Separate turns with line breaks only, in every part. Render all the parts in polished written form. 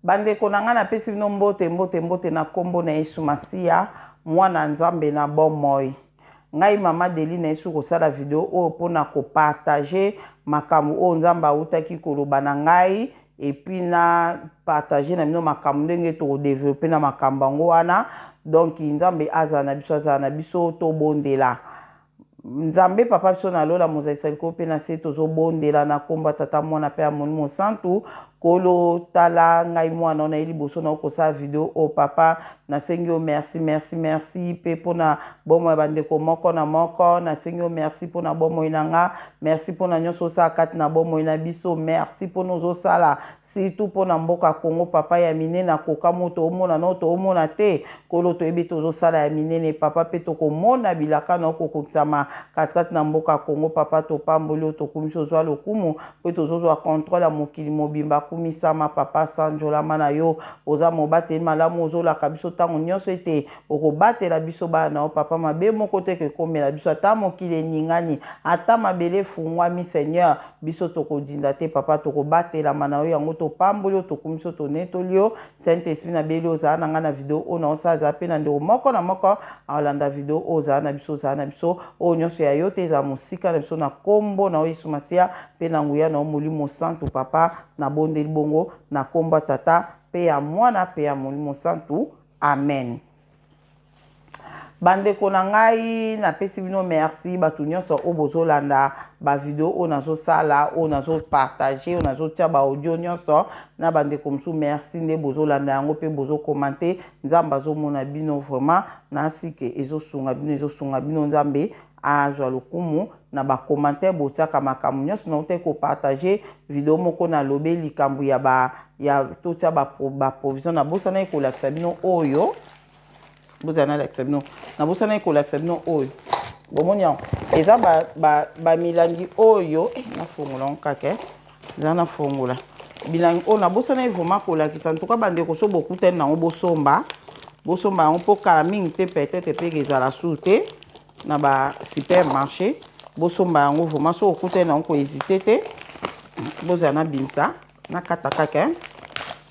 Bandeko na ngai, napesi bino mbote, mbote, mbote na nkombo na Yesu Masiya, mwana Nzambe na bomoi. Ngai Mama Deli na Yesu kosala video oyo mpona kopartager makambo oyo Nzambe awutaki koloba na ngai, et puis na partager na bino makambo ndenge tokodévelopper na makambo yango wana. Donc Nzambe azala na biso, azala na biso. Tobondela. Nzambe Papa biso na lola, mozalisa likolo mpe na se, tozobondela na nkombo ya Tata, Mwana mpe ya Molimo Santu. Kolo, tala ngai mwana na ye liboso na okosala video oyo. Papa, nasengi yo merci, merci, merci mpe mpona bomoi ya bandeko moko na moko. Nasengi yo merci mpona bomoi na nga, merci mpona nyonso osala kati na bomoi na biso, merci mpona ozosala surtout mpona mboka Kongo. Papa, ya minene akoka moto omona no toomona te. Kolo, toyebi tozosala ya minene, Papa, mpe tokomona bilaka na okokokisama katikati na mboka Kongo. Papa, topamboli oyo, tokumisi, ozwa lokumu mpe tozozwa contrôle ya mokili mobimba. Kumisama, Papa, sanjolama na yo. Oza mobateli malamu, ozolaka biso ntango nyonso ete okobatela biso bana na yo. Papa, mabe moko te kekomela biso. Ata mokili eningani, ata mabele efungwami, Seigneur, biso tokodinda te. Papa, tokobatelama na yo. Yango topamboli oyo, tokumisi oyo, tonetoli yo. Saint Esprit, nabeli ozala na ngai na video oyo naosala, azala mpe na ndeko moko na moko aolanda video oyo. Ozala na biso, ozala na biso. Oyo nyonso ya yo te ezala mosika na biso, na nkombo na yo Yesu Masiya mpe na nguya na yo Molimo Santu. Papa, nabondeli bongo na nkombo ya Tata mpe ya Mwana mpe ya Molimo Santu, amen. Bandeko na ngai, napesi bino merci, bato nyonso oyo bozolanda bavideo oyo nazosala, oyo nazopartager, oyo nazotia baaudio nyonso na bandeko mosusu. Merci nde bozolanda yango mpe bozocommenter. Nzambe azomona bino vraiment, nasike ezosunga bino, ezosunga bino. Nzambe azwa lokumu na bacommentaire botiaka makambo nyonso. Nautai kopartager video moko, nalobe likambo ya ba ya totia baprovision. Nabosanaki kolakisa bino oyo. Bozala, nalakisa bino. Nabosanaki kolakisa bino oyo. Bomoni yango, eza bamilangi ba oyo. Nafongola yango kaka, eza nafongola bilangi oyo. Nabosanaki vraiment kolakisa. Ntuka bandeko, so bokutani nango, bosomba, bosomba yango mpo kala mingi te, peut-être mpe ezala su te na basupermarché. Bosomba yango vraiment. So okutani nango, kohésiter te. Bozala, nabimisa, nakata kaka.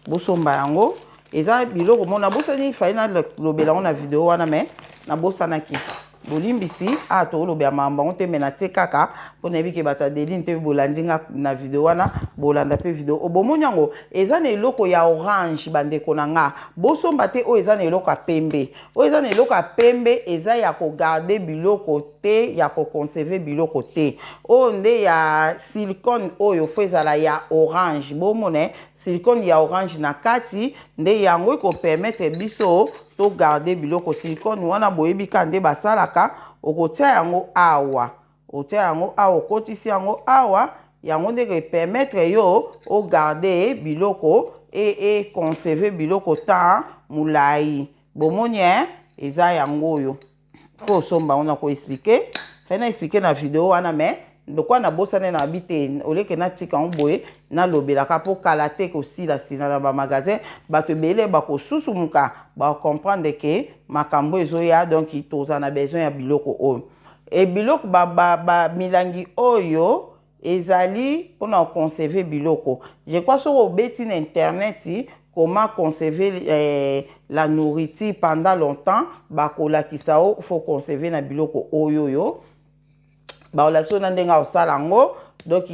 Bosomba yango, eza biloko mo nabosani. Fai nalobela yango na video wana, mais nabosanaki, bolimbisi. A toolobela makambo yango te, mais natie kaka mpo nayebi ke bato Adeline te bolandi nga na video wana, bolanda mpe video oyo. Bomoni yango, eza na eloko ya orange. Bandeko na nga, bosomba te oyo eza na eloko ya pembe. Oyo eza na eloko ya pembe eza ya kogarder biloko te, ya koconserver biloko te. Oyo nde ya silicone oyo, faut ezala ya orange. Bomona silicone ya orange na kati, nde yango ekopermettre biso togarder biloko. Silicone wana, boyebi ka nde basalaka. Okotia yango awa, otia yango awa, okotisi yango awa, yango nde epermettre yo ogarder biloko, econserver biloko temps molai. Bomoni, eza yango oyo mpo osomba yango. Na koexpliquer, fai na expliquer na video wana, mais lokwa nabosani na bi te, oleke natika yango boye, nalobelaka mpo kala te kosilasila na bamagasin. Bato ebele bakosusumuka, bacomprendre ke makambo ezoya. Donc toza na besoin ya biloko oyo. E biloko bamilangi ba, ba oyo ezali mpona koconserver biloko. Je crois soki obeti na internet "comment conserver la nourriture pendant longtemps", bakolakisa o faut conserver na biloko oyo. Oyo bakolakisa na ndenge akosala yango. Donc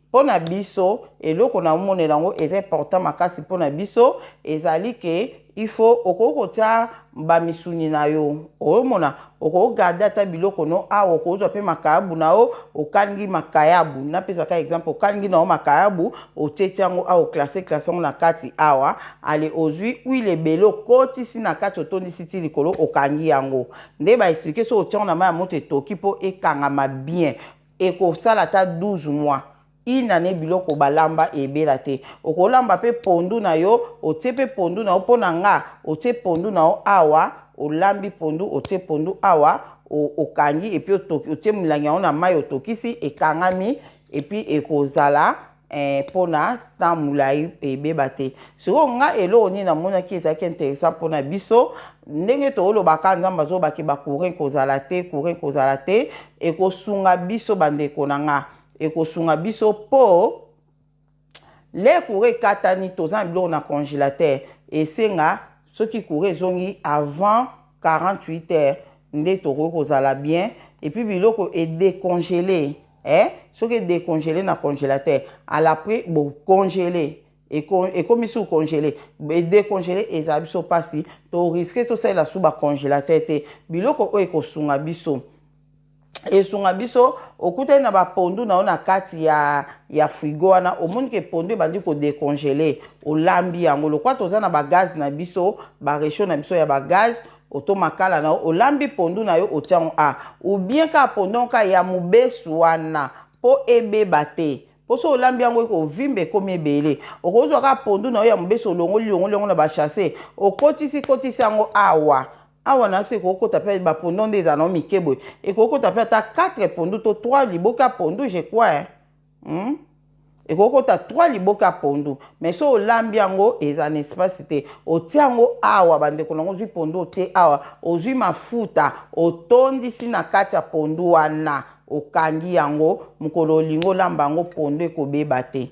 mpo na biso, eloko na omonela yango eza important makasi mpo na biso ezali ke il faut okoki kotia bamisuni na yo. Oyomona, okogarder ata biloko no awa. Okozwa mpe makayabu na yo, okalingi makayabu, napesaka exemple, okalingi na yo makayabu, otieti yango awa, oclasser classe yango na kati awa. Ale, ozwi huile ebele, okotisi na kati, otondisi ti likolo, okangi yango. Nde baexpliquer, so otia yango na mai ya moto, etoki mpo ekangama bien, ekosala ata 12 mois, une année, biloko balamba ebela te. Okolamba mpe pondu na yo, otie mpe pondu na yo. Mpo na nga, otie pondu na yo awa, olambi pondu, otie pondu awa, okangi, et puis otie milangi yango na mai, otokisi, ekangami, et puis ekozala mpona temps molai, ebeba te. Sikoyo nga, eloko nini namonaki ezalaki intéressant mpona biso? Ndenge toolobaka, Nzambe azobaki bacourant kozala te, courant kozala te, ekosunga biso. Bandeko na nga, ekosunga biso mpo Le courant ekatani, toza na biloko na congélateur, esenga soki courant ezongi avant 48 heures nde tokoki kozala bien. Et puis biloko edécongele, eh? Soki edécongele na congélateur, à l'après bocongele, ekomi su congélé, edécongele, ezala biso mpasi, torisquer tosalela su bacongélateur te. Biloko oyo ekosunga biso, esunga biso. Okutani na bapondu na yo na kati ya frigo wana, omoni ke pondu ebandi kodécongeler, olambi yango. Lokwa toza na bagaz na biso, baréchaud na biso ya bagaz, oto makala na yo, olambi pondu na yo, otia yango a ou bien kaka pondu yango kaka ya mobesu wana, mpo ebeba te. Mpo so olambi yango, ekovimba, ekomi ebele. Okozwa kaka pondu na yo ya mobesu, olongoli longoli yango na basachet, okotisi kotisi yango awa awa na se. Ekokota mpe bapondu nde ezala nao mike boye, ekokota mpe ata 4 pondu to 3 liboka pondu, je crois, eh? Ekokota 3 liboka pondu. Mais so olambi yango, eza na espace te, otia yango awa. Bandeko nango, ozwi pondu, otie awa, ozwi mafuta, otondisi na kati ya pondu wana, okangi yango. Mokolo olingi olamba yango, pondu ekobeba te,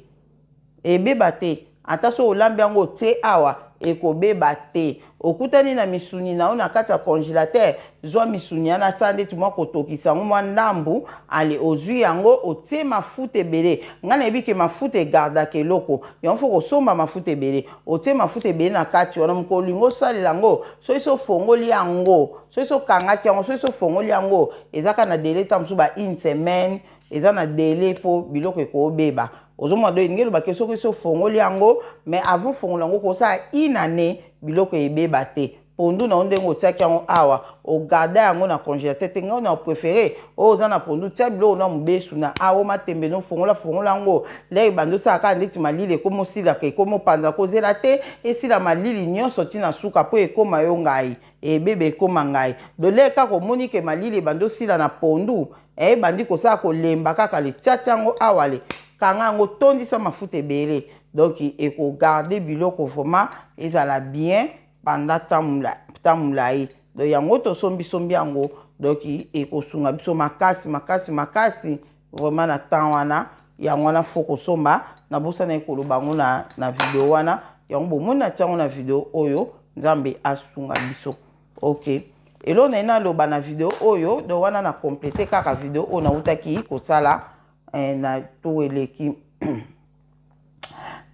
ebeba te. Ata so olambi yango, otie awa, ekobeba te. Okutani na misuni na yo na kati ya congélateur, zwa misuni wana, asala ndeti mwa kotokisa yango mwa ndambu. Ale, ozwi yango, otie mafuta ebele. Ngai nayebi ke mafuta egardaka eloko yango, faut kosomba mafuta ebele. Otie mafuta ebele na kati wana. Mokolo olingi osalela yango, soki so ofongoli yango, soki so okangaki yango, soki so ofongoli yango, eza kaka na délai ta mosusu ba une semaine, eza na délai mpo biloko ekobeba. Ozomona, do elingi elobaki soki so ofongoli yango, mais avant fongola yango, kosala une année, biloko ebeba te. Pondu na yo, ndenge otiaki yango awa, ogarder yango na congélateur te. Ngai na préféré oyo oza na pondu, tia biloko na mobesu na awa, matembe no, fongola fongola yango. Lere ebandi osala kaka ndeti malili ekomi osilaka, ekomi opanza, kozela te esila malili nyonso ntina suka mpo ekóma yo ngai ebebe, ekóma ngai dole. Kaka omoni ke malili ebandi osila na pondu, ebandi kosala kolemba kaka, le tiatia yango awa, le kanga yango, tondisa mafuta ebele. Donc ekogarder biloko vraiment, ezala bien pendant temps molai. Donc yango tosombisombi yango, donc ekosunga biso makasi makasi makasi vraiment na temps wana. Yango wana faut kosomba. Nabosana koloba yango na video wana. Yango bomoni, natia yango na video oyo. Nzambe asunga biso. Ok, eloko na ye naloba na video oyo, donc wana na compléter kaka video oyo nautaki kosala na to eleki.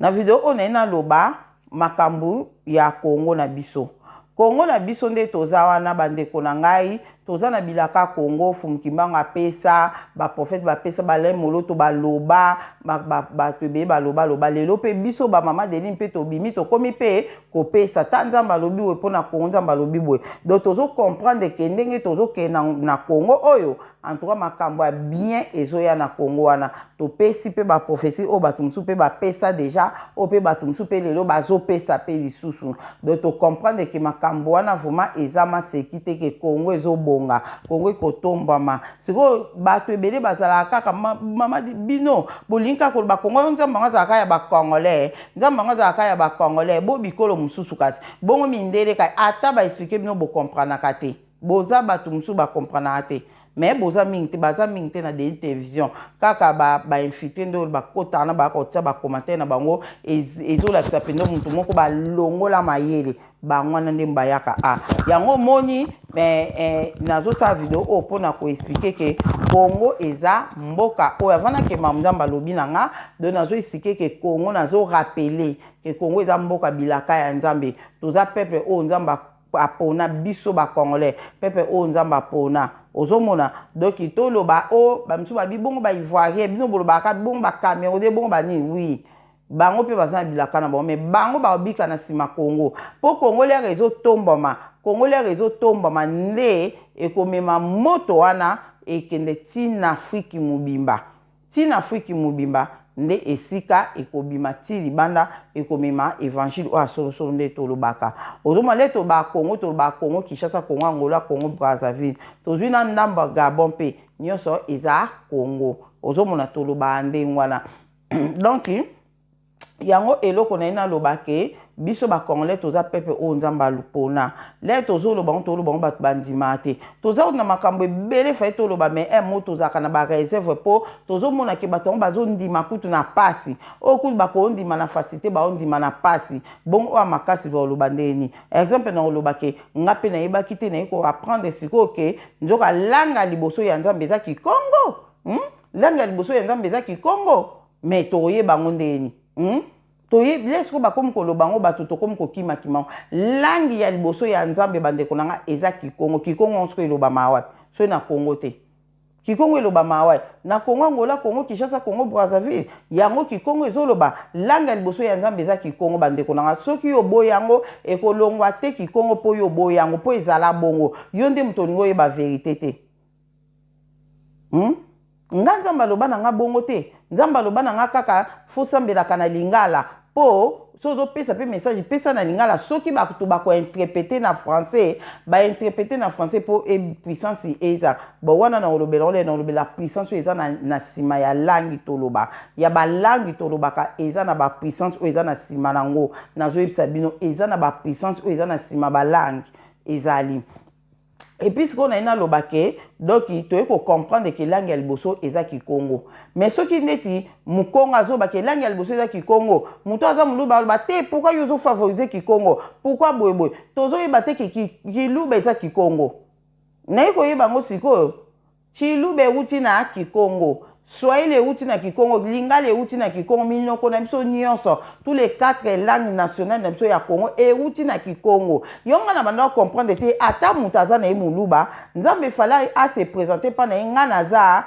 Na video oyo naye naloba makambo ya Kongo na biso. Kongo na biso nde toza wana. Bandeko na ngai, toza na bilaka Kongo. Fumu Kimbangu apesa, baprophète bapesa, balai moloto baloba, bato ebele balobaloba. Lelo mpe biso bamama Deni mpe tobimi, tokómi mpe kopesa ta. Nzambe alobi boye mpo na Kongo, Nzambe alobi boye. Donc tozocomprendre ke ndenge tozokende na Kongo oyo, en tout cas makambo ya bien ezoya na Kongo wana. Topesi mpe baprophétie oyo bato mosusu mpe bapesa déjà, oyo mpe bato mosusu mpe lelo bazopesa mpe lisusu. Donc tocomprendre ke makambo wana vraiment eza maseki te, ke Kongo ezobonga, Kongo ekotombwama. Sikoyo bato ebele bazalaka kaka, mama, bino bolingi kaka koloba Kongo oyo, Nzambe yango azalaka ya bacongolais, Nzambe yango azalaka ya bacongolais, bo bikolo mosusu kasi bongo mindele kai. Ata baexpliquer bino, bokomprenaka te. Boza bato mosusu bakomprenaka te, mais boza mingi te, baza mingi te na Deli Télévision. Kaka bainfiltré nde oyo bakotaka na baka kotia bacommentaire na bango, ezolakisa mpenza motu moko balongola mayele. Bango wana nde bayaka a yango. Omoni, mais nazosala video oyo mpona koexpliquer ke Congo eza mboka oyo avant nakema, Nzambe alobi na nga. Donc nazoexpliquer ke Congo, nazorappeler ke Congo eza mboka bilaka ya Nzambe. Toza peuple oyo Nzambe apona biso bacongolais, peuple oyo Nzambe apona. Ozomona, donc toloba o bamisusu babi bongo baivoirien, bino bolobaka bongo bacamerounais, bongo banini. Oui, bango mpe baza na bilaka na bango, mais bango babika na nsima Congo, mpo Congo lere ezotombwama, Congo lere ezotombwama nde ekomema moto wana ekende ntina Afriki mobimba, ntina Afriki mobimba nde esika ekobima ti libanda, ekomema évangile oyo asolosolo nde tolobaka. Ozomona nde tolobaka Congo, tolobaka Congo Kinshasa, Congo Angola, Congo Brazzaville, tozwi na ndambo ya Gabon mpe nyonso eza Congo. Ozomona, tolobaka ndenge wana. Donc Yango eloko naye naloba ke biso ba congolais toza peuple oyo Nzambe apona. Lere tozoloba ngo, toloba ngo, bato bandimaka te. Toza na makambo ebele faye toloba, mais un mot, tozalaka na baréserve, mpo tozomona ke bato yango bazondima kutu na pasi. Oyo kutu bakondima na facilité, baondima na pasi. Bongo oyo makasi bakoloba ndeni? Exemple, na koloba ke nga mpe nayebaki te, naye koapprendre sikoyo ke nzoka langue ya liboso ya Nzambe eza Kikongo, Langue ya liboso ya Nzambe eza Kikongo, mais tokoyeba yango ndeni, Toyebi le sikoyo bakomi koloba yango, bato tokomi kokimakima. Langue ya liboso ya Nzambe, bandeko na nga, eza Kikongo. Kikongo yango sikoyo elobama wapi soki na Kongo te? Kikongo elobama wapi? Na Kongo Angola, Kongo Kinshasa, Kongo Brazzaville. Yango Kikongo ezoloba. Langue ya liboso ya Nzambe eza Kikongo, bandeko na nga. Soki yo oboyi yango, ekolongwa te Kikongo mpo yo oboyi yango, mpo ezala bongo. Yo nde moto olingi oyeba vérité te, Nga Nzambe aloba na nga bongo te. Nzambe aloba na nga kaka fosambelaka na lingala, mpo so ozopesa mpe message, pesa na lingala. Soki bato bakointerpréter na français, bainterpréter na français, mpo e puissance eza bon. Wana na kolobela ole, na kolobela puissance oyo eza na nsima ya langue. Toloba ya balangue tolobaka, eza na bapuissance oyo eza na nsima nango. Nazoyebisa bino, eza na bapuissance oyo eza na nsima balangue ezali. Et puis sikoyo naye naloba ke donc toye kocomprendre ke langue ya liboso eza Kikongo. Mais soki neti Mokongo azoloba ke langue ya liboso eza Kikongo, moto aza Moluba aloba te: "Pourquoi yo ozofavoriser Kikongo? Pourquoi boyeboye?" Tozoyeba te ke Kiluba eza Kikongo. Naye koyeba yango sikoyo. Chiluba ewuti na Kikongo, Swahili ewuti na Kikongo, Lingala ewuti na Kikongo. Minoko na biso nyonso, tous les quatre langues nationales na biso ya Congo, ewuti na Kikongo. Yo nga na banda comprendre te. Ata moto aza na ye Moluba, Nzambe efale ase présenter mpa na ye: "Nga naza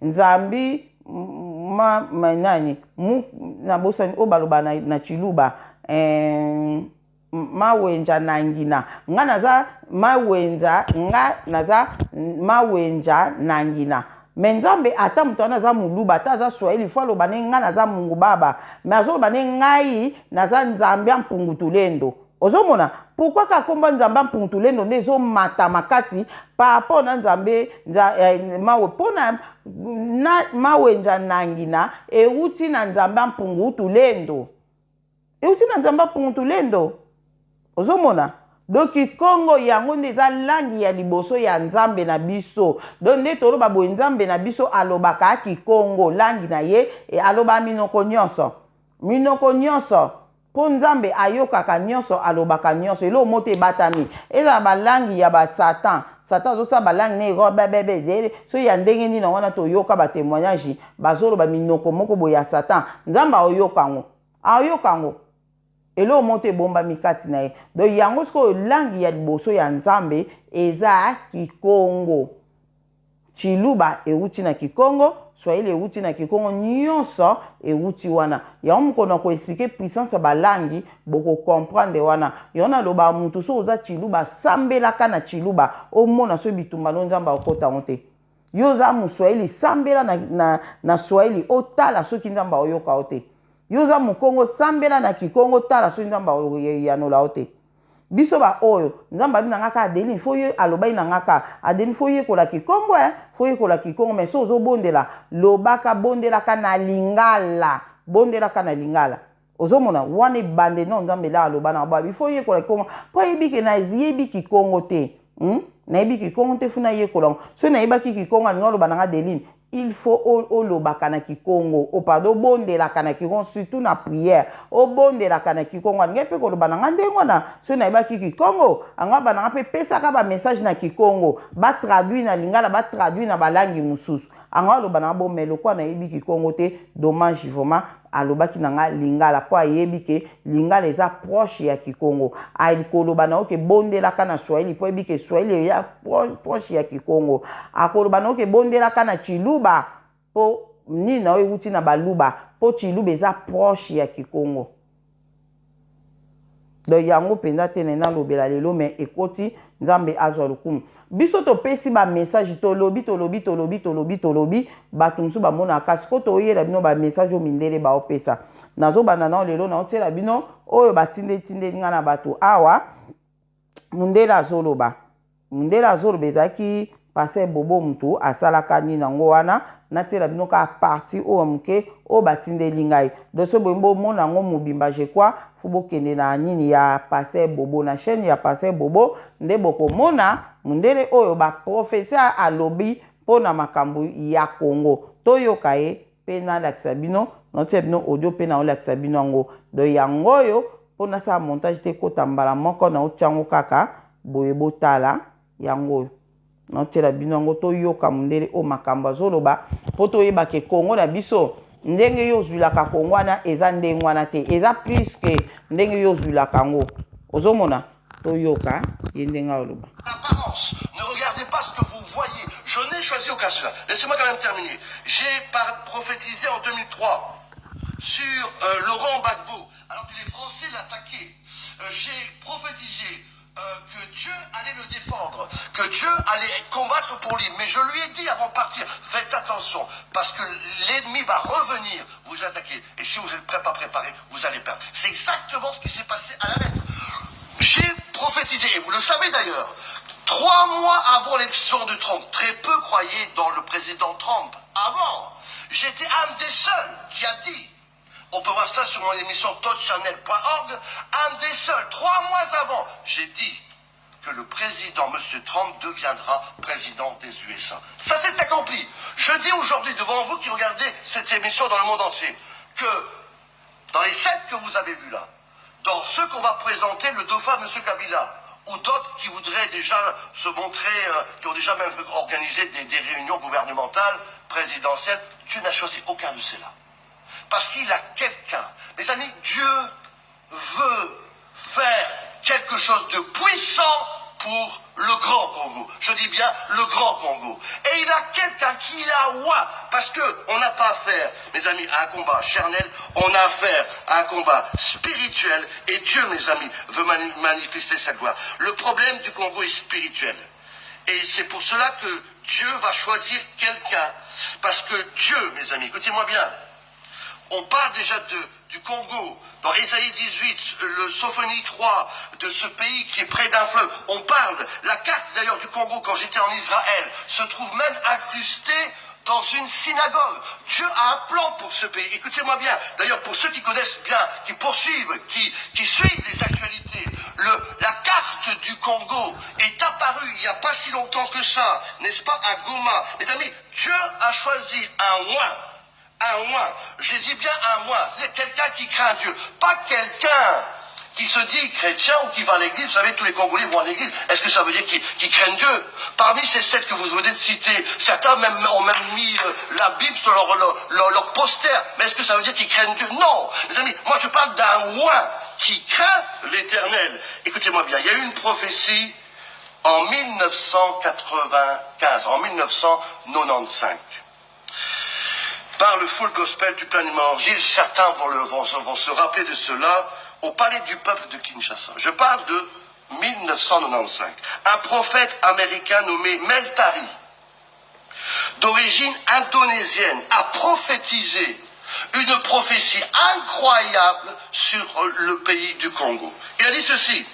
Nzambi ma nani mu." Nabosani oyo baloba na Chiluba, Mawenja na ngina. Nga naza Mawenza, nga naza Mawenja na ngina. Mais Nzambe, ata moto wana aza Moluba, ata aza Swahili, fo aloba ne: "Nga naza Mungu Baba." Mais azoloba ne: "Ngai naza Nzambe ya Mpungu Tulendo." Ozomona pourquoi kaka komba Nzambe ya Mpungu Tulendo nde ezomata makasi par rapport na Nzambe mawe? Mpona na Mawenja na ngina ewuti na Nzambe ya Mpungu Tulendo, euti na Nzambe ya Mpungu Tulendo. Ozomona? Donc Kongo yango nde eza langue ya liboso ya Nzambe na biso. Donc nde toloba boye, Nzambe na biso alobaka Kikongo, langue na ye. Aloba minoko nyonso, minoko nyonso, mpo Nzambe ayokaka nyonso, alobaka nyonso. Eloko mo te ebatami. Ezala balangue ya basatan, Satan azosala balangue ne bebebe so ya ndenge nini wana. Toyoka batémoignage, bazoloba minoko moko boye ya Satan. Nzambe aoyoka yango, aoyoka yango. Eloko moko te ebombami kati na ye. Donc yango sikoyo, langue ya liboso ya Nzambe eza Kikongo. Chiluba ewuti na Kikongo, Swahili ewuti na Kikongo, nyonso ewuti wana. Yango mokolo na koexpliquer puissance ya balangue, bokocomprendre wana. Yango nalobaka, mutu so oza Chiluba, sambelaka na Chiluba, omona so bitumba no Nzambe akokota yango te. Yo oza Moswahili, sambela na Swahili, otala soki Nzambe aoyoka yo te. Yo oza Mokongo, sambela na Kikongo, tala soki Nzambe ayanola yo te. Biso baoyo Nzambe abi na nga kaka: "Adeline, fo ye." Alobaki na nga kaka: "Adeline, fo yekola Kikongo, e fo yekola Kikongo." Mais so ozobondela, lobaka, bondelaka na lingala, bondelaka na lingala. Ozomona wana ebande no Nzambe elaka aloba na babi: "Fo yekola Kikongo," mpo ayebi ke nayebi Kikongo te, Nayebi Kikongo te, funa yekola ngo. Soki nayebaki Kikongo, alingi aloba na nga: "Adeline, il faut olobaka na Kikongo, o pardon, obondelaka na Kikongo, surtout na prière, obondelaka na Kikongo." Alingai mpe koloba na nga ndenge wana. Soki nayebaki Kikongo, anga ba na nga mpe pesaka bamessage na Kikongo, batraduire na lingala, batraduire na balangue mosusu. Anga aloba na nga bo, mais lokola nayebi Kikongo te, dommage vraiment. Alobaki na nga lingala mpo ayebi ke lingala eza proche ya Kikongo. Akoloba na yo ke bondelaka na Swahili mpo ayebi ke Swahili eza proche ya Kikongo. Akoloba na yo ke bondelaka na Chiluba mpo nini na oyo ewuti na Baluba, mpo Chiluba eza proche ya Kikongo. Donc yango mpenza te nalobela lelo, mais ekoti. Nzambe azwa lokumu. Biso topesi bamessage, tolobi, tolobi, tolobi, tolobi, tolobi, bato mosusu bamonaka. Sikoyo toyela bino bamessage oyo mindele baopesa. Nazobanda nao lelo, naotiela bino oyo batindetindeli nga na bato awa. Mundele azoloba, mundele azoloba, ezalaki Pasteur Bobo mutu asalaka nini yango wana natiela bino kaka partie oyo moke oyo batindeli ngai donc soki bolingi bomona yango mobimba je crois faut bokende na nini ya Pasteur Bobo na chaîne ya Pasteur Bobo nde bokomona mundele oyo ba prophetie alobi mpo na makambo ya Congo toyoka ye mpe nalakisa bino naotia bino audio mpe naolakisa bino yango donc yango oyo mpo nasala montage te ekota mbala moko naotia yango kaka boye botala yango oyo naotiela bino yango toyoka mondele oyo makambo azoloba mpo toyeba ke Congo na biso ndenge yo ozwilaka Congo wana eza ndenge wana te eza plus ke ndenge yo ozwilaka yango ozomona toyoka ye ndenge aloba.
Apparence. Ne regardez pas ce que vous voyez. Je n'ai choisi aucun cela. Laissez-moi quand même terminer. J'ai prophétisé en 2003 sur Laurent Gbagbo, alors que les Français l'attaquaient. J'ai prophétisé que Dieu allait le défendre, que Dieu allait combattre pour lui. Mais je lui ai dit avant de partir, faites attention, parce que l'ennemi va revenir vous attaquer. Et si vous n'êtes pas préparé, vous allez perdre. C'est exactement ce qui s'est passé à la lettre. J'ai prophétisé, et vous le savez d'ailleurs, 3 mois avant l'élection de Trump, très peu croyaient dans le président Trump. Avant, j'étais un des seuls qui a dit, on peut voir ça sur mon émission touchchannel.org, un des seuls, 3 mois avant, j'ai dit que le président, M. Trump, deviendra président des USA. Ça s'est accompli. Je dis aujourd'hui devant vous qui regardez cette émission dans le monde entier, que dans les sept que vous avez vus là, dans ceux qu'on va présenter, le dauphin M. Kabila, ou d'autres qui voudraient déjà se montrer, qui ont déjà même organisé des réunions gouvernementales, présidentielles, Dieu n'a choisi aucun de ceux-là. Parce qu'il a quelqu'un. Mes amis, Dieu veut faire quelque chose de puissant pour le Grand Congo. Je dis bien le Grand Congo. Et il a quelqu'un qui l'a oint. Parce que on n'a pas affaire, mes amis, à un combat charnel, on a affaire à un combat spirituel. Et Dieu, mes amis, veut manifester sa gloire. Le problème du Congo est spirituel. Et c'est pour cela que Dieu va choisir quelqu'un. Parce que Dieu, mes amis, écoutez-moi bien, on parle déjà du Congo. Dans Ésaïe 18, le Sophonie 3, de ce pays qui est près d'un fleuve, on parle, la carte d'ailleurs du Congo, quand j'étais en Israël, se trouve même incrustée dans une synagogue. Dieu a un plan pour ce pays. Écoutez-moi bien. D'ailleurs, pour ceux qui connaissent bien, qui poursuivent, qui suivent les actualités, la carte du Congo est apparue il n'y a pas si longtemps que ça, n'est-ce pas, à Goma. Mes amis, Dieu a choisi un oint. Un oint. Je dis bien un oint. C'est-à-dire quelqu'un qui craint Dieu. Pas quelqu'un qui se dit chrétien ou qui va à l'église. Vous savez, tous les Congolais vont à l'église. Est-ce que ça veut dire qu'ils craignent Dieu? Parmi ces sept que vous venez de citer, certains même, ont même mis la Bible sur leur poster. Mais est-ce que ça veut dire qu'ils craignent Dieu? Non. Mes amis, moi je parle d'un oint qui craint l'Éternel. Écoutez-moi bien, il y a eu une prophétie en 1995, en 1995 par le Full Gospel du plein évangile, certains vont se rappeler de cela, au palais du peuple de Kinshasa. Je parle de 1995. Un prophète américain nommé Meltari, d'origine indonésienne, a prophétisé une prophétie incroyable sur le pays du Congo. Il a dit ceci: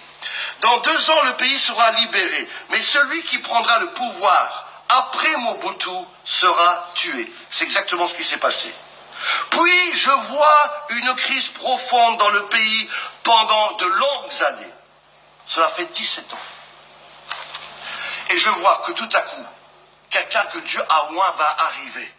Dans 2 ans, le pays sera libéré, mais celui qui prendra le pouvoir après Mobutu sera tué. C'est exactement ce qui s'est passé. Puis je vois une crise profonde dans le pays pendant de longues années. Cela fait 17 ans. Et je vois que tout à coup, quelqu'un que Dieu a oint va arriver.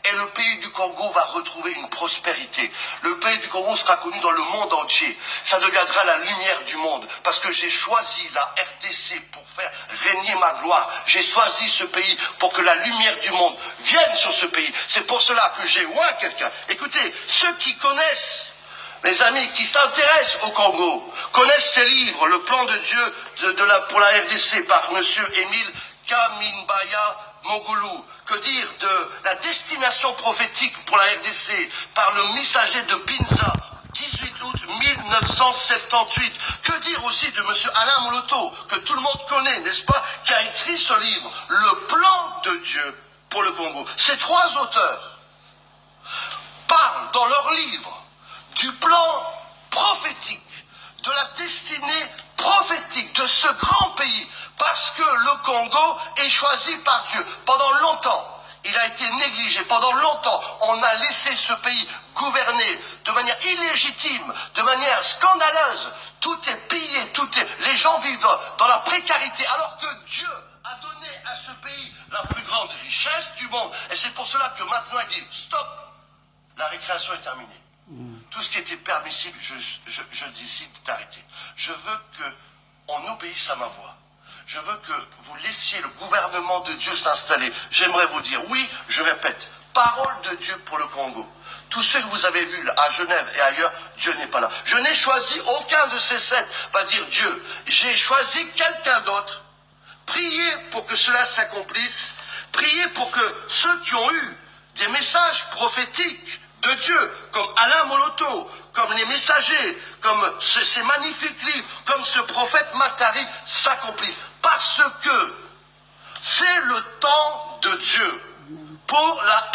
Et le pays du Congo va retrouver une prospérité. Le pays du Congo sera connu dans le monde entier. Ça deviendra la lumière du monde. Parce que j'ai choisi la RDC pour faire régner ma gloire. J'ai choisi ce pays pour que la lumière du monde vienne sur ce pays. C'est pour cela que j'ai oint quelqu'un. Écoutez, ceux qui connaissent, mes amis, qui s'intéressent au Congo, connaissent ces livres, Le plan de Dieu pour la RDC par M. Émile Kaminbaya Mongulu. Que dire de la destination prophétique pour la RDC par le messager de Binza, 18 août 1978? Que dire aussi de M. Alain Moloto, que tout le monde connaît, n'est-ce pas, qui a écrit ce livre, Le plan de Dieu pour le Congo? Ces trois auteurs parlent dans leur livre du plan prophétique, de la destinée prophétique de ce grand pays. Parce que le Congo est choisi par Dieu. Pendant longtemps, il a été négligé. Pendant longtemps, on a laissé ce pays gouverner de manière illégitime, de manière scandaleuse. Tout est pillé, tout est... Les gens vivent dans la précarité, alors que Dieu a donné à ce pays la plus grande richesse du monde. Et c'est pour cela que maintenant il dit, stop, la récréation est terminée. Tout ce qui était permissible, je, je, je décide d'arrêter. Je veux que on obéisse à ma voix. Je veux que vous laissiez le gouvernement de Dieu s'installer. J'aimerais vous dire, oui, je répète, parole de Dieu pour le Congo. Tous ceux que vous avez vus à Genève et ailleurs, Dieu n'est pas là. Je n'ai choisi aucun de ces sept, va dire Dieu. J'ai choisi quelqu'un d'autre. Priez pour que cela s'accomplisse. Priez pour que ceux qui ont eu des messages prophétiques de Dieu, comme Alain Moloto, comme les messagers, comme ces magnifiques livres, comme ce prophète Matari s'accomplissent. Parce que c'est le temps de Dieu pour la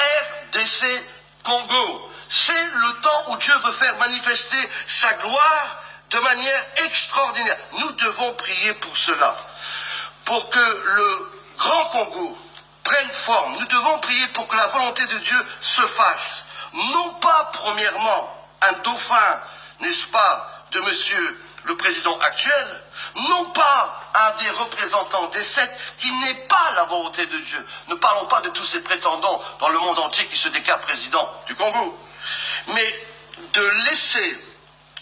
RDC Congo. C'est le temps où Dieu veut faire manifester sa gloire de manière extraordinaire. Nous devons prier pour cela, pour que le grand Congo prenne forme. Nous devons prier pour que la volonté de Dieu se fasse. Non pas, premièrement, un dauphin, n'est-ce pas, de monsieur le président actuel, non pas un des représentants des sept qui n'est pas la volonté de Dieu. Ne parlons pas de tous ces prétendants dans le monde entier qui se déclarent président du Congo, mais de laisser,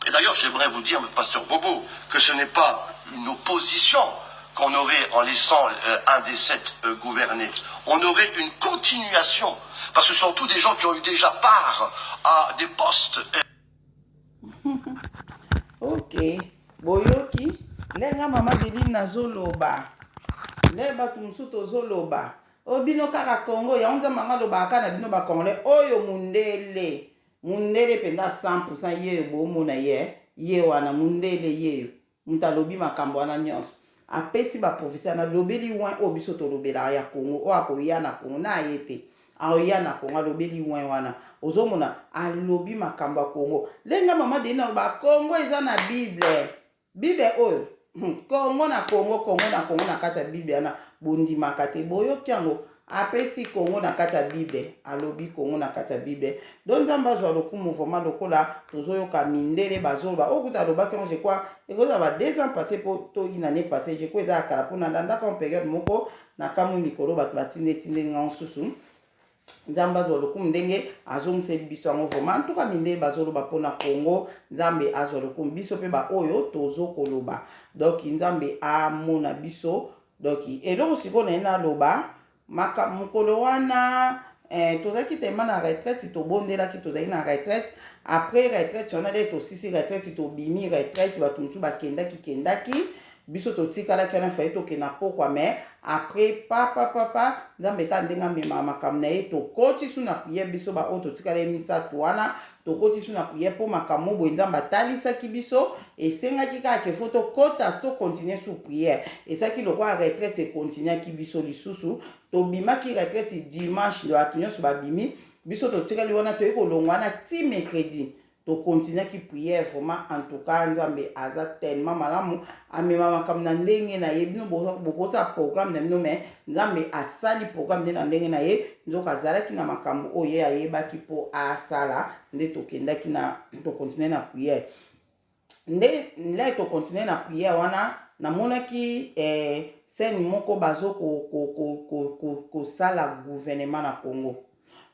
et d'ailleurs j'aimerais vous dire, pasteur Bobo, que ce n'est pas une opposition qu'on aurait en laissant un des sept gouverner. On aurait une continuation, parce que ce sont tous des gens qui ont eu déjà part à des postes.
Ok, boyoki ndenge mama Deline nazoloba, nde bato mosusu tozoloba oyo bino kaka Congo yango. Nzambe anga alobaka kaka na bino bacongolais oyo. Mundele, mundele mpenza 100, ye bomona ye, ye wana mundele, ye moto alobi makambo wana nyonso, apesi baprophétie wana, alobeli oint oyo biso tolobelaka ya Congo, oyo akoya na Congo na ye te, aoya na Congo, alobeli oint wana. Ozomona alobi makambo ya Congo ndenge mama Deline aloba. Congo eza na Bible, Bible oyo Congo na Congo, Congo na Congo na kati ya Bible wana. Bondimaka te, boyoki yango, apesi Congo na kati ya Bible, alobi Congo na kati ya Bible. Donc Nzambe azwa lokumu vraiment. Lokola tozoyoka mindele bazoloba oyo, kuta alobaki yango, je crois ekozala ba 2 ans passé po to une année passé, je crois eza ya kala, mpo nalandaka en période moko nakamwi mikolo bato batindetindeli nga mosusu. Nzambe azwa lokumu ndenge azongiseli biso yango vraiment. Ntuka mindele bazoloba mpona Congo, Nzambe azwa lokumu. Biso mpe baoyo tozokoloba, donc Nzambe amona biso. Donc eloko sikoyo na ye naloba, mokolo wana tozalaki tellement na retraite, tobondelaki, tozalaki na retraite. Après retraite wana nde tosisi retraite, tobimi retraite, bato mosusu bakendaki kendaki, biso totikalaki wana. Faye tokenda pokwa, mais après papa papa Nzambe kaka ndenge amemaka makambo na ye, tokoti su na prière. Biso baoyo totikala ye misato wana, tokoti su na prière mpo makambo boye Nzambe atalisaki biso, esengaki kaka ke faut tokɔta, tocontinue su prière. Ezalaki lokola retraite ekontinuaki biso lisusu. Tobimaki retraite dimanche, bato nyonso babimi, biso totikali wana. Toyei kolongwa wana ti mercredi, tokontinuaki prière vraiment. En tout cas Nzambe aza tellement malamu, amema makambo na ndenge na ye. Bino bokosala programme na bino, mais Nzambe asali programme nde na ndenge na ye. Nzoka azalaki na makambo oyo ye ayebaki mpo asala. Nde tokendaki na tokontinue na prière. Nde nde tokontinue na prière wana, namonaki scène moko bazo kosala gouvernement na Congo.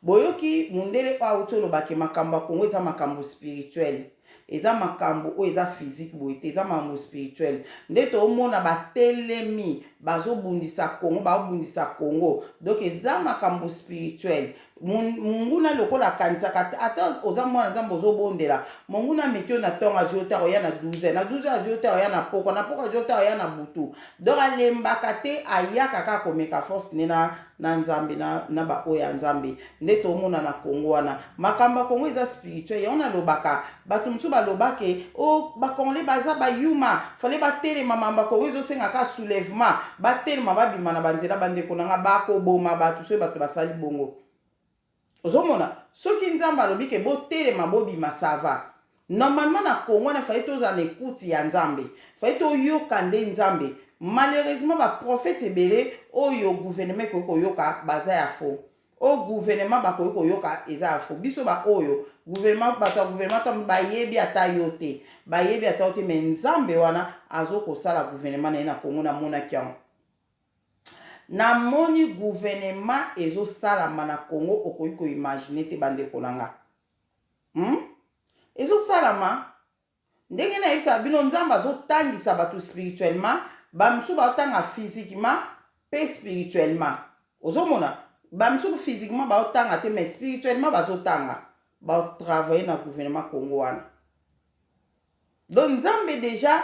Boyoki mundele oyo awuti olobaki makambo ya Congo eza makambo spirituel, eza makambo oyo eza physique boye te, eza makambo spirituel. Nde toomona batelemi, bazobundisa Congo, bazobundisa Congo. Donc eza makambo spirituel. Monguna lokola akanisaka, ata oza mwana Nzambe, ozobondela, monguna ameki oyo na ntongo, azwi yo te, akoya na 12, na 12 azwi yo te, akoya na pokwa, na pokwa azwi yo te, akoya na butu. Donc alembaka te, ayaka kaka komeka force nde na Nzambe na baoyo ya Nzambe. Nde tomona na Kongo wana, makambo ya Kongo eza spirituel. Yango nalobaka, bato mosusu balobake o bacongolais baza bayuma, fale batelema. Mambo ya Kongo ezosengaka soulèvement, batelema, babima na banzela. Bandeko na nga, bakoboma bato soki bato basali bongo. Ozomona, soki Nzambe alobi ke botelema, bobima, ça va. Normalement na Kongo wana, fallait tozala na écoute ya Nzambe, fallait toyoka nde Nzambe. Malheureusement ba prophètes ebele oyo gouvernement ekoki koyoka baza ya faux. Oyo gouvernement bakoki koyoka eza ya faux. Biso ba oyo gouvernement bato ya gouvernement tango bayebi ata yo te. Bayebi ata yo te mais Nzambe wana azo kosala gouvernement na ye na Congo namonaki yango. Namoni gouvernement ezosalama na Congo okoki ko imaginer te bandeko na nga. Hum? Ezosalama Ndenge nayebisaka bino nzambe azotangisa batu spirituellement ba misusu baotanga physiquement pe spirituellement ozomona ba misusu physiquement baotanga te mais spirituellement bazotanga bao travailler na gouvernement Congo wana donc nzambe dejà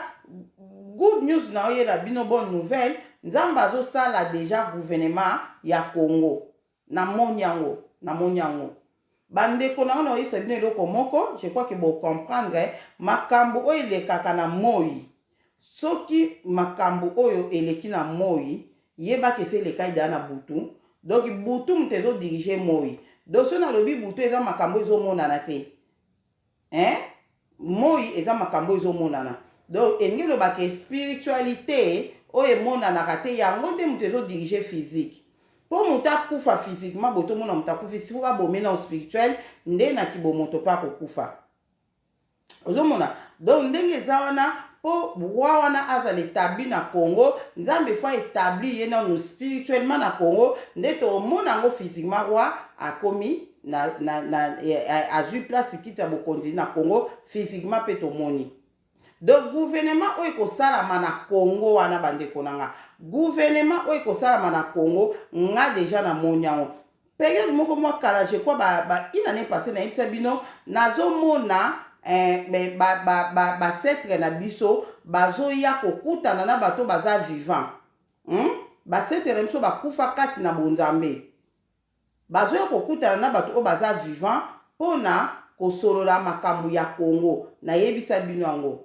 good news naoyela bino bonne nouvelle nzambe azosala dejà gouvernement ya Congo Na moni yango, na moni yango. Ba ndeko na nga na koyebisa bino eloko moko, je crois que bo comprendre, makambo oyo elekaka na moyi, soki makambo oyo eleki na moyi, yeba ke esi elekaki dejà na butu, donc butu mutu ezo diriger moyi. Donc soki nalobi butu eza makambo oyo ezo monana te. Hein moyi eza makambo oyo ezo monana donc elingi eloba ke spiritualite oyo emonanaka te yango nde mutu ezo diriger physique po mutu akufa physiquement boye tomona mutu akufi il faut ba bome nao spirituel nde na kibomoto pe akokufa ozo mona donc ndenge eza wana po roi wana azala etabli na Congo nzambe faut a etabli ye nanu spirituellement na Congo nde tokomona yango physiquement roi akomi na, na, na, eh, azui place kiti ya bokonzi na Congo physiquement pe tomoni. Donc gouvernement oyo ekosalama na Congo wana bandeko na nga, gouvernement oyo ekosalama na Congo nga dejà na moni yango periode moko mwa kala, je crois ba, ba une année passée nayebisa bino nazomona eh, mais ba, ba, ba, ba cetre na biso bazoya kokutana na bato baza vivant hmm? Ba cetre na biso bakufa kati na bonzambe Bazoya kokutana na bato oyo baza vivant pona kosolola makambo ya Congo. Nayebisa bino yango.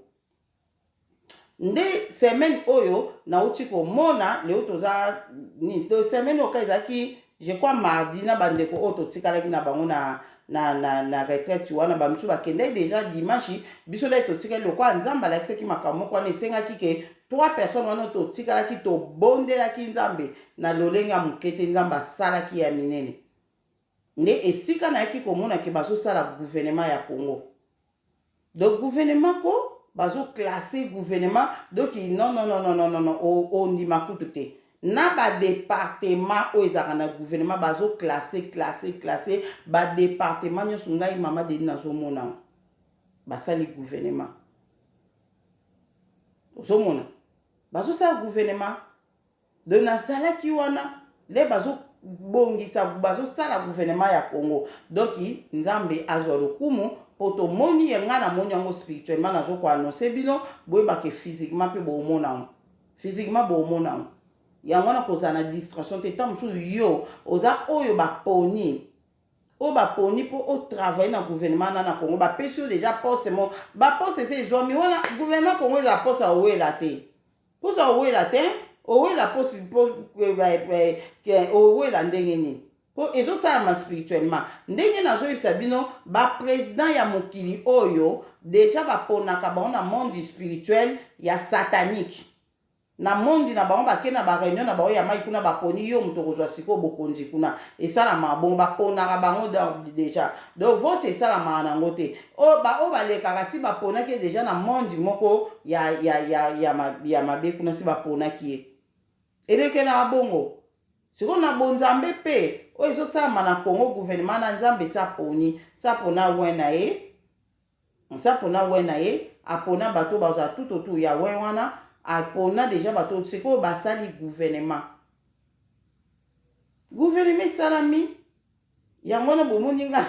Nde semaine oyo nawuti komona, lelo toza nini, to semaine oyo kaka ezalaki je crois mardi na ba ndeko oyo totikalaki na bango na na na na retraite wana, ba misusu bakendaki dejà dimanche, biso nde totikali lokola Nzambe alakisaki makambo moko wana esengaki ke Trois personnes wana totikalaki tobondelaki Nzambe na lolenge ya moke te, Nzambe asalaki ya minene. Nde esika nayaki komona ke bazosala gouvernement ya Congo. Donc gouvernement ko bazo classer gouvernement donc non non non non non non ondima kutu te. Na ba departement oyo ezalaka na gouvernement bazo classer classer classer ba departement nionso ngai mama Denis nazomona yango. Basali gouvernement. Ozomona bazosala gouvernement donc nazalaki wana nde bazobongisa bazosala gouvernement ya Congo donc Nzambe azwa lokumu po tomoni ye ngai namoni yango spirituellement nazo ko annoncer bino boyeba ke physiquement pe bomona yango physiquement bomona yango yango wana kozala na distraction te ntango mosusu yo oza oyo baponi Oyo ba poni po o travailler na gouvernement wana na Congo ba pesi yo dejà poste moko ba poste esi ezuami wana gouvernement Congo ezala poste ya owela te poste ya owela te owela poste po owela ndenge nini po ezo salama spirituellement ndenge nazo yebisa bino ba president ya mokili oyo dejà ba ponaka bango na monde spirituel ya satanique Na monde na bango bake na ba reunion na bango ya mayi kuna ba poni yo mutu okozua sikoyo bokonzi kuna esalamaka bongo ba ponaka bango dejà donc vote esalamaka na ngo te oyo ba oyo balekaka si ba ponaki ye dejà na monde moko ya ya ya ya ya mabe kuna si ba ponaki ye elekelaka bongo sikoyo na bonzambe pe oyo ezosalama na Congo gouvernement na nzambe esi aponi si apona oint na ye Nse apona oint na ye, apona bato oyo bazala tout autour ya oint wana, apona dejà bato oyo sikoyo basali gouvernement. Gouvernement esalami, yango wana bomoni nga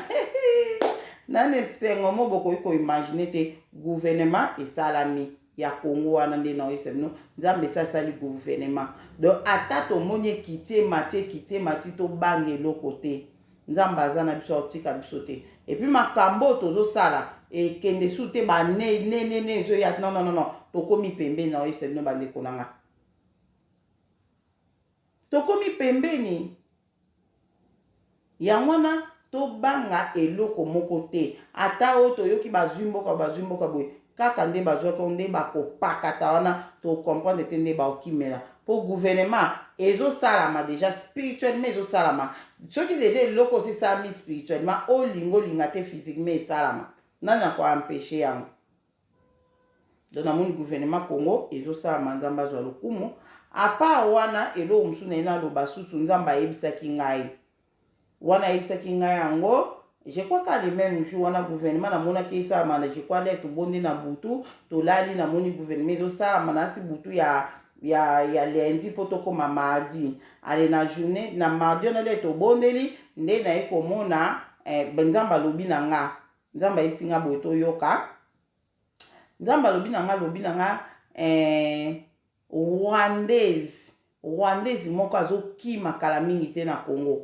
na na esengo moko bokoki ko imaginer te, gouvernement esalami ya Congo wana nde naoyebisa bino, Nzambe esi asali gouvernement. Donc ata tomoni ekiti emati ekiti emati tobanga eloko te. Nzambe aza na biso akotika biso te et puis makambo oyo tozo sala ekende su te ba ne ne ne ne ezo ya non non non tokomi pembeni na oyebisa bino ba ndeko na nga tokomi pembeni yango wana tobanga eloko moko te ata oyo toyoki bazwi mboka bazwi mboka boye. Kaka nde bazwaki yango nde bakopakata wana, to comprendre te nde bakokimela. Po gouvernement ezosalama dejà spirituellement ezosalama. Soki dejà eloko osi esalami spirituellement, olinga olinga te physiquement esalama. Nani ako empecher yango? Donc namoni gouvernement Congo ezosalama Nzambe azwa lokumu. A part wana eloko mosusu naye naloba susu Nzambe ayebisaki ngai. Wana ayebisaki ngai yango je crois kaka le meme jour wana gouvernement namonaki esalama na je crois lere tobondi na butu tolali namoni gouvernement ezosalama nasi butu ya ya ya lundi mpo tokoma mardi ale na journée na mardi wana lere tobondeli nde naye komona eh, Nzambe alobi na nga Nzambe ayebisi nga boye toyoka Nzambe alobi na nga alobi na nga eh, Rwandaise Rwandaise moko azokima kala mingi te na Congo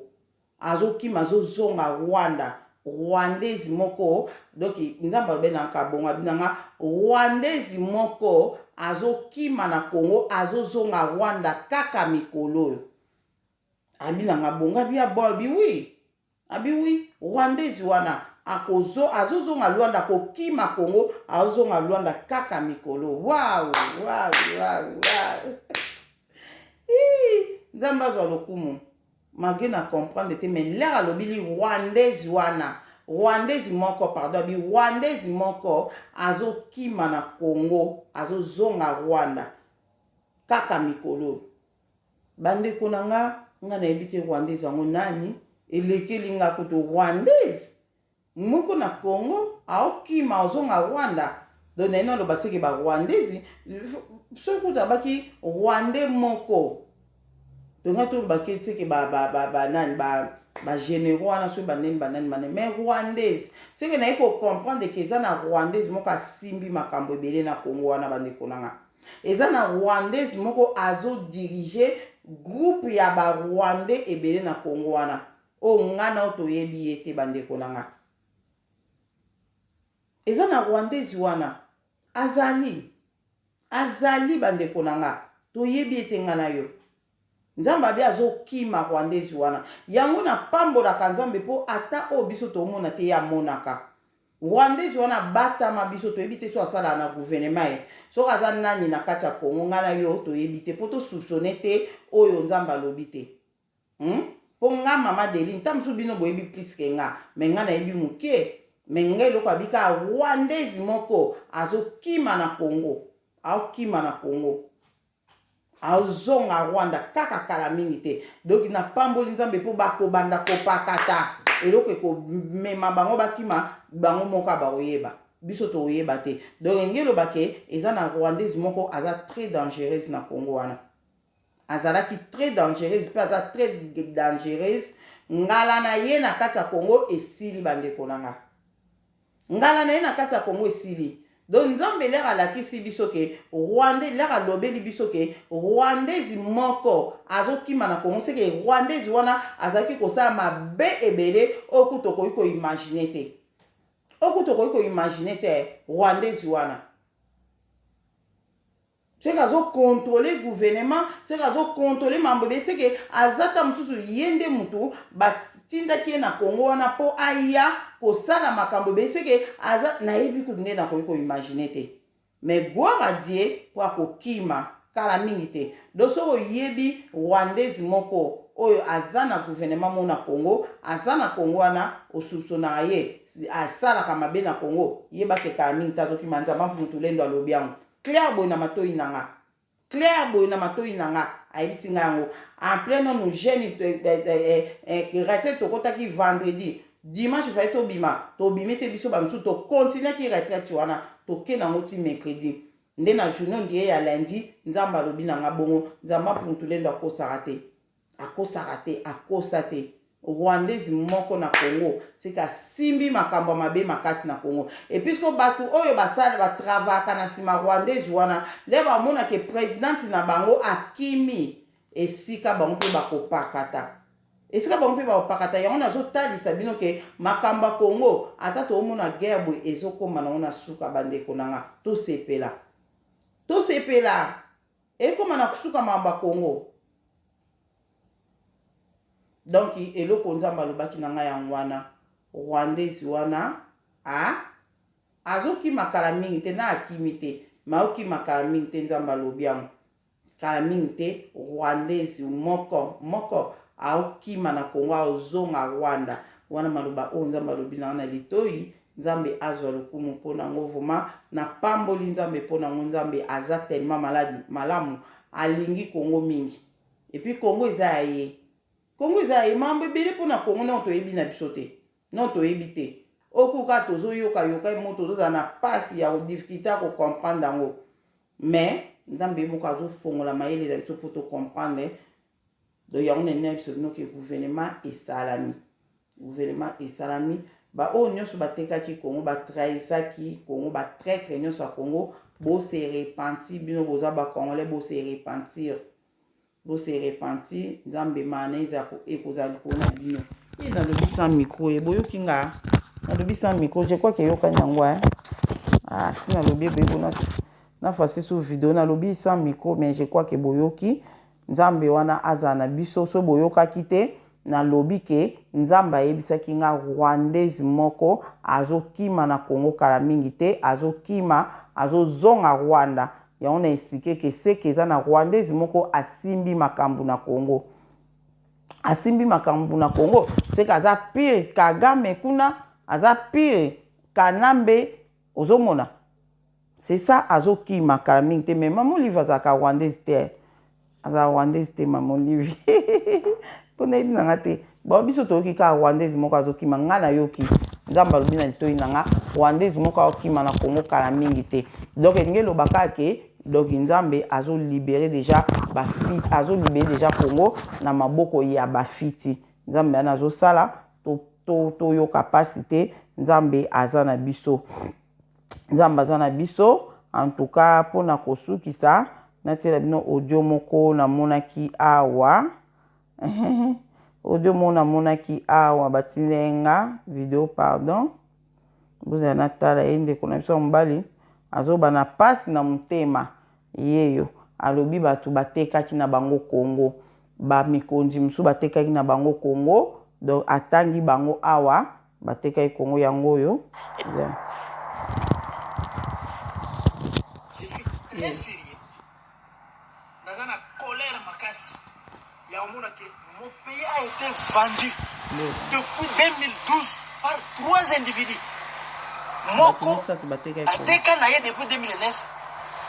azokima azozonga Rwanda Rwandaise moko donc Nzambe alobi na nga bongo abi na nga Rwandaise moko azokima na Congo azozonga Rwanda kaka mikolo oyo abi na nga bongo abi ya bon abi oui Abi oui rwandaise wana akozo azozonga Luanda akokima Congo azonga Luanda kaka mikolo waouh waouh waouh waouh Hii nzambe azwa lokumu malgre na comprendre te mais l'heure alobili rwandaise wana rwandaise moko pardon abi rwandaise moko azokima na Congo azozonga Rwanda kaka mikolo Ba ndeko na nga, nga nayebi te rwandaise yango nani, elekeli nga kutu rwandaise moko na Congo aokima ozonga Rwanda donc naye naloba seke ba rwandaise soki kutu abaki rwandais moko donc nga toloba ke seke ba ba ba ba nani ba ba generaux wana soki banani banani banani mais rwandaise seke naye ko comprendre ke eza na rwandaise moko asimbi makambo ebele na Congo wana bandeko na nga. Eza na rwandaise moko azo diriger groupe ya ba rwandais ebele na Congo wana oyo nga na yo toyebi ye te ba ndeko na nga. Eza na rwandaise wana azali azali ba ndeko na nga toyebi ye te nga na yo. Nzambe abi azo kima rwandaise wana. Yango na pambolaka Nzambe po ata oyo biso tomona te ye amonaka. Rwandaise wana abatama biso toyebi te soki asalaka na gouvernement ye soki aza nani na kati ya Congo ngai na yo toyebi te po to soupçonner te oyo Nzambe alobi te hum po nga mama Adeline ta mosusu bino boyebi plus que nga mais nga nayebi muke mais nga eloko abi kaka Rwandaise moko azokima na Congo aokima na Congo Azonga Rwanda kaka kala mingi te. Donc na pamboli Nzambe po bako banda kopakata eloko eko mema bango bakima bango moko bakoyeba. Biso tokoyeba te. Donc elingi eloba ke eza na Rwandaise moko aza très dangereuse na Congo wana. Azalaki très dangereuse pe aza très dangereuse. Ngala na ye na kati ya Congo esili ba ndeko na nga. Ngala na ye na kati ya Congo esili. Donc Nzambe l'heure alakisi biso ke Rwandais l'heure alobeli biso ke Rwandaise moko azo kima na Congo ce que Rwandaise wana azalaki kosala mabe ebele oyo kutu okoki ko imaginer te. Oyo kutu okoki ko imaginer te Rwandaise wana. Ce que azo controler gouvernement, ce que azo controler mambo ebele, ce que aza ta mosusu ye nde mutu batindaki ye na Congo wana po aya kosala makambo ebele, ce que aza nayebi kutu nde nakoki ko imaginer te. Mais gloire à Dieu po akokima kala mingi te. Donc soki oyebi rwandaise moko oyo aza na gouvernement moko na Congo, aza na Congo wana o soupçonnaka ye asalaka mabe na Congo, yeba ke kala mingi te azokima. Nzambe Mpungu alobi yango. Claire boye na matoyi na nga Claire boye na matoyi na nga ayebisi nga yango en plein nanu jeune retraite tokotaki vendredi dimanche fallait tobima tobimi te biso ba misusu to continuaki retraite wana toke nango ti mercredi nde na journee on dirait ya lundi nzambe alobi na nga bongo nzambe apuntulendo akosaka te Akosaka te, akosa te. Rwandaise moko na Congo c'est que asimbi makambo ya mabe makasi na Congo. Et puisque batu oyo basala ba travaillaka na sima Rwandaise wana, lere bamona ke presidente na bango akimi esika bango pe bakopakata. Esika bango pe bakopakata yango nazotalisa bino ke makambo ya Congo ata toomona guerre boye ezokoma nango na suka bandeko na nga. Tosepela. Tosepela. Ekoma na suka makambo ya Congo. Donc eloko Nzambe alobaki na ngai yango wana. Rwandaise wana a. Azokima kala mingi te na akimi te mais aokima kala mingi te nzambe alobi yango kala mingi te rwandaise moko moko aokima na Congo aozonga Rwanda wana maloba oyo nzambe alobi na nga na litoyi nzambe azwa lokumu mpo na yango vraiment na pamboli nzambe mpo na yango nzambe aza tellement maladi malamu alingi Congo mingi et puis Congo eza ya ye Congo eza ya ye mambo ebele mpo na Congo nao toyebi na biso te Non toyebi te. Oyo kaka tozo yoka yoka ye moko tozo zala na pasi ya difficulte ya ko comprendre yango. Mais Nzambe ye moko azo fongola mayele na biso po to comprendre. Donc yango na nayebisa bino ke gouvernement esalami. Gouvernement esalami. Ba oyo nyonso batekaki Congo, ba trahisaki Congo, ba traitre nyonso ya Congo, bo se repentir bino boza ba congolais bo se repentir. Bo se repentir nzambe mana eza ekozala likolo na bino. Ye nalobi sans micro ye boyoki nga nalobi sans micro je crois que eyokani yango hein ah si nalobi eboye na na fasi sous video nalobi sans micro mais je crois que boyoki nzambe wana azala na biso so boyokaki te nalobi ke nzambe ayebisaki nga rwandaise moko azokima na Congo kala mingi te azokima azozonga Rwanda Yango na explique que ce que eza na rwandaise moko asimbi makambu na Congo. Asimbi makambu na Congo, ce que aza pire Kagame kuna, aza pire Kanambe, ozomona? C'est ça azokima kala mingi te mais maman Olive azalaka rwandaise te. Azala rwandaise te maman Olive. Po nayebi na nga te. Bon biso toyoki kaka rwandaise moko azokima nga nayoki. Nzambe alobi na litoyi na nga rwandaise moko akokima na Congo kala mingi te. Donc elingi eloba kaka ke donc Nzambe azo libere dejà ba fi azo libere dejà Congo na maboko ya ba fiti. Nzambe wana azosala to to toyoka pasi te Nzambe aza na biso. Nzambe aza na biso en tout cas pona kosukisa natiela bino audio moko namonaki awa audio moko namonaki awa batindeli nga video pardon bozala natala ye ndeko na biso ya mobali azoba na pasi na motema yeyo alobi bato batekaki na bango Congo ba mikonzi mosusu batekaki na bango Congo donc atangi bango awa batekaki Congo yango oyo yeah.
Je suis très furieux. Naza na colère makasi ya komona ke mon pays a été vendu depuis 2012 par trois individus. Moko ateka na ye depuis 2009,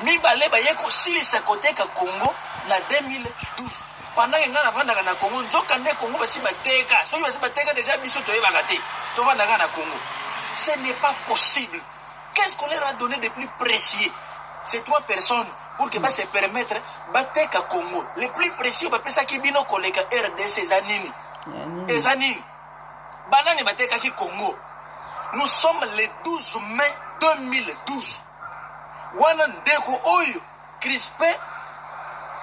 mibale baye kosilisa koteka Congo na 2012. Pendant que ngai navandaka na Congo, nzoka nde Congo basi bateka. Soki basi bateka deja biso toyebaka te. Tovandaka na Congo. Ce n'est pas possible. Qu'est-ce qu'on leur a donné de plus précieux Ces trois personnes pour que ba se permettre bateka Congo. Le plus précieux bapesaki bino koleka RDC eza nini? Eza nini? Banani batekaki Congo? Nous sommes le 12 mai 2012. Wana ndeko oyo Crispin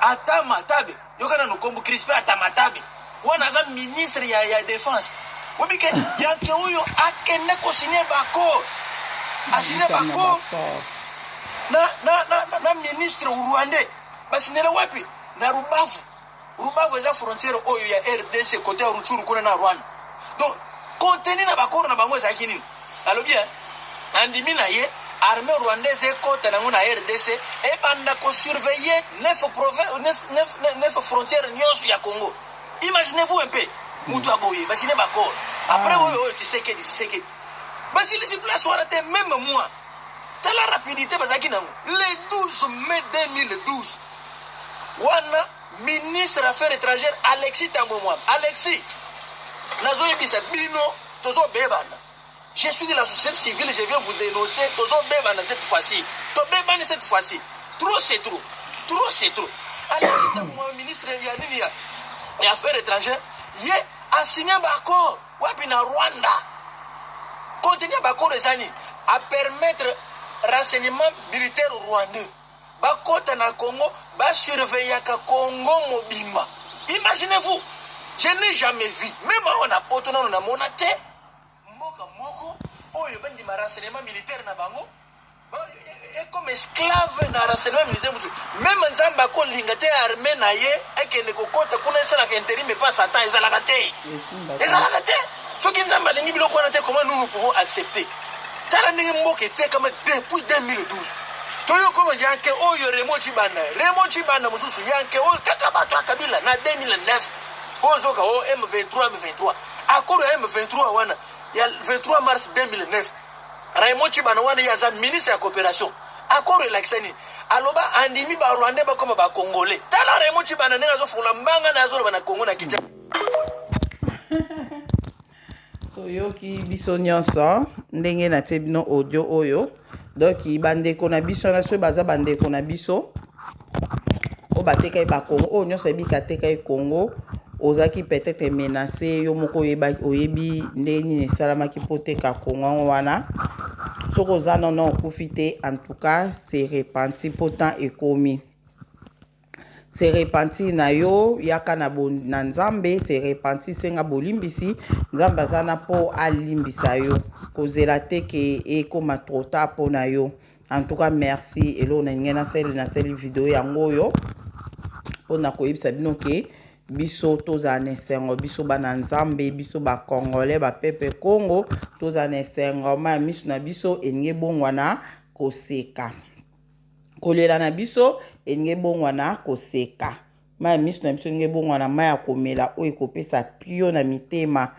Atamatabe, yoka nanu kombo Crispin Atamatabe. Wana aza ministre ya, ya defense. Oyebi ke yanke oyo akende ko signer ba accord. A signer ba accord na, na, na, na, na ministre rwandais. Ba signela wapi? Na Rubavu. Rubavu eza frontière oyo ya RDC côté ya Rutshuru kuna na Rwanda. Donc contenu na bakoro na bango ezalaki nini? Alobi hein, andimi na ye armée rwandaise ekota nango na RDC ebanda ko surveiller neuf provinces neuf, neuf frontières nyonso ya Congo. Imaginez-vous un peu mutu aboye basine bakoro après ah. oyo oyo Tshisekedi Tshisekedi basilisi place wana te même moi tala rapidité bazalaki nango le 12 mai 2012 wana ministre affaires étrangères Alexis Tambwe Mwamba Alexis nazoyebisa bino tozobebana je suis de la société civile je viens vous dénoncer tozobebana cette fois-ci tobebani cette fois-ci trop c'est trop trop c'est trop Alexis Tambwe Mwamba ministre ya nini ya, ya affaires étrangères ye asigne baaccord wapi na Rwanda contenu ya baaccord eza nini a permettre renseignement militaire rwandais Bakota na Congo ba surveillaka Congo mobimba. Imaginez vous, je n'ai jamais vu, meme awa na poto nano na mona te mboka moko oyo bandima renseignement militaire na bango est comme esclave na renseignement militaire mosusu. Meme Nzambe akolinga te armée na ye ekende kokota kuna esalaka interim epa Satan, ezalaka te, ezalaka te. Soki Nzambe alingi biloko wana te, comment nous nous pouvons accepter? Tala ndenge mboka etekama depuis 2012. Toyo koma yanke oyo Raymond Tshibanda, Raymond Tshibanda mosusu yanke oyo kaka bato ya Kabila na 2009. Ozoka o M23 M23. Accord ya M23 wana ya 23 mars 2009. Raymond Tshibanda wana ye aza ministre ya coopération. Accord elakisa nini? Aloba andimi ba Rwandais bakoma ba Congolais. Tala Raymond Tshibanda ndenge azofungola mbanga na azoloba na Congo na Kinshasa.
Toyoki biso nyonso ndenge natie bino audio oyo. Donc bandeko na biso wana soki baza bandeko na biso oyo batekaki bakongo, oyo nyonso ayebi katekaki Congo, ozalaki peut-être menacé yo moko, oyebi ndenge nini esalamaki mpo oteka Congo yango wana. Soki oza nono okufi te, en tout cas se repenti mpo temps ekomi. Se repentir na yo, yaka na Nzambe, se repentir, senga bolimbisi. Nzambe aza na mpo alimbisa yo. Kozela te ke ekóma trop tard mpo na yo. En tout cas merci. Eloko na ningai nasali video yango oyo mpona koyebisa bino ke biso tozala na esengo, biso bana Nzambe, biso Bacongolais, bapepe Congo, tozala na esengo. Ma ya miso na biso elingi ebongwana koseka, kolela na biso elingi ebongwana koseka, mai ya miso na biso elingi ebongwana mai ya komela oyo ekopesa pio na mitema.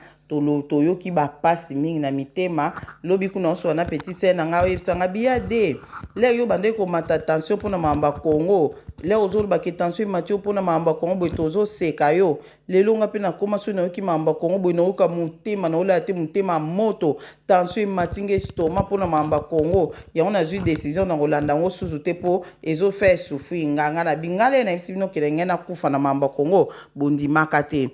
Toyoki bapasi mingi na mitema. Lobi kuna oso wana petite sœur na ngai oyebisanga biya de lere yo bandeki komata tension mpona makambo ya Congo. Lere ozolobaki tension emati yo mpona makambo ya Congo boye, tozoseka yo. Lelo nga mpe nakóma, soki nayoki makambo ya Congo boye, nayoka motema naolala te, motema moto, tension emati nga estomac mpona makambo ya Congo. Yango nazwi décision na kolanda yango susu te mpo ezofaire souffrir nga. Nga na bingala nayebisi bino kele ngai nakufa na makambo ya Congo, bondimaka te.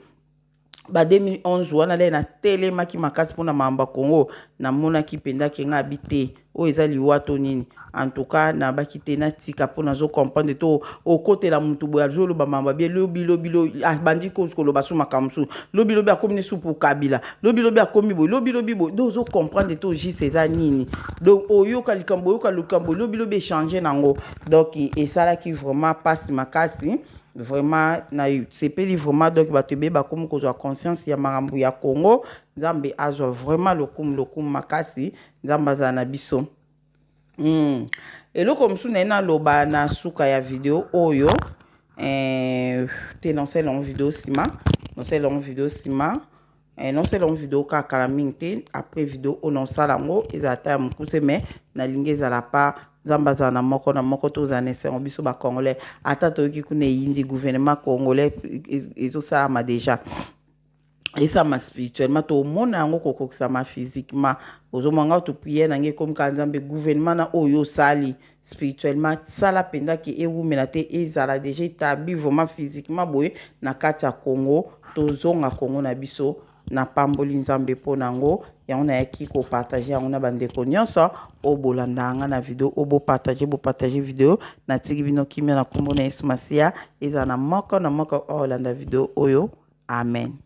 Ba 2011 wana le natelemaki makasi mpona makambo ya Congo, namonaki mpenza ke nga abi te, oyo eza liwa to nini. En tout cas nabaki te, natika mpo nazocomprendre to okotela motu boye azoloba makambo abie. Lobi lobi abandi koloba su makambo mosusu, lobi lobi akomi ne supu Kabila, lobi lobi akomi boye, lobi lobi boye. Donc ozocomprendre to juste eza nini. Donc oyoka likambo, oyoka likambo, lobi lobi échange nango. Donc esalaki vraiment mpasi makasi, vraiment nasepeli vraiment. Donc bato ebele bakomi kozwa conscience ya makambo ya Congo. Nzambe azwa vraiment lokumu, lokumu makasi. Nzambe azala na biso. Eloko mosusu naye naloba na suka ya video oyo te, nasala yango video nsima, nasala yango video nsima, nasala yango video kaka kala mingi te. Après video oyo nasala yango, ezala ta ya mokuse, mais nalingi ezala pa. Nzambe azala na moko na moko. Tozala na esengo biso Bacongolais. Ata toyoki kuna eyindi, gouvernement congolais ezosalama déjà, esalama spirituellement, tomona yango kokokisama physiquement. Ozomona nga toprière na ngai ekomi kaka: Nzambe, gouvernement na oyo osali spirituellement, sala mpenza ke ewumela te, ezala déjà établi vraiment physiquement boye na kati ya Congo, tozonga Congo na biso. Napamboli Nzambe mpo na yango. Yango nayaki kopartager yango na bandeko nyonso oyo bolanda nga na video oyo. Bopartager, bopartager video. Natiki bino kimia na nkombo na Yesu Masiya. Ezala na moko na moko oyo olanda video oyo. Amen.